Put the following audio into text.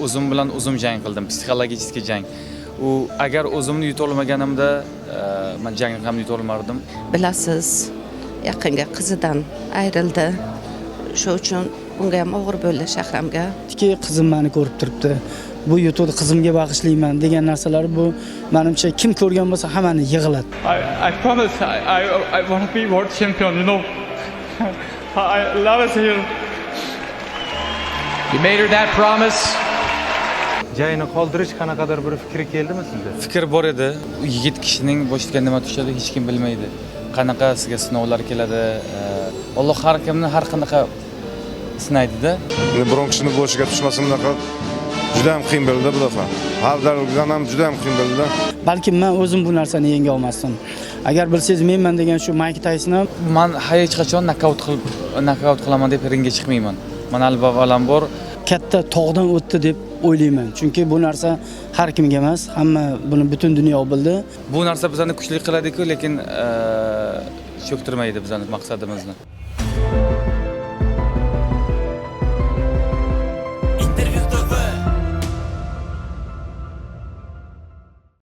O'zim bilan o'zim jang qildim, psixologический jang. U agar o'zimni yuta olmaganimda, man jangni ham yuta olmardim. Bilasiz, yaqinga qizidan ayrildi. Shu uchun unga ham og'ir bo'ldi, Shahramga. Ki qizim mani ko'rib turibdi, bu yutuqni qizimga bag'ishlayman degan narsalar, bu manimcha, kim ko'rgan bo'lsa, hammani yig'latdi. I promise I want to be world champion. I love it here. You made her that promise. Jangni qoldirish qanaqadir bir fikri keldimi sizda? Fikr bor edi. U yigit kishining boshiga nima tushadi, hech kim bilmaydi. Qanaqa sizga sinovlar keladi, Alloh har kimni har qanaqa sinaydida. Endi biron kishini boshiga tushmasin, bunaqa juda ham qiyin bo'ldi bu dafa. Har galgidan ham juda ham qiyin bo'ldi. Balkim man o'zim bu narsani yenga olmasdim. Agar bilsangiz, menman degan shu Mayk Tayson ham Man hech qachon nokaut qilaman deb ringga chiqmayman. Man avvalambor katta tog'dan o'tdi deb o'ylayman, chunki bu narsa har kimga emas, hamma buni, butun dunyo bildi. Bu narsa bizani kuchli qiladi-ku, lekin cho'ktirmaydi bizani maqsadimizni.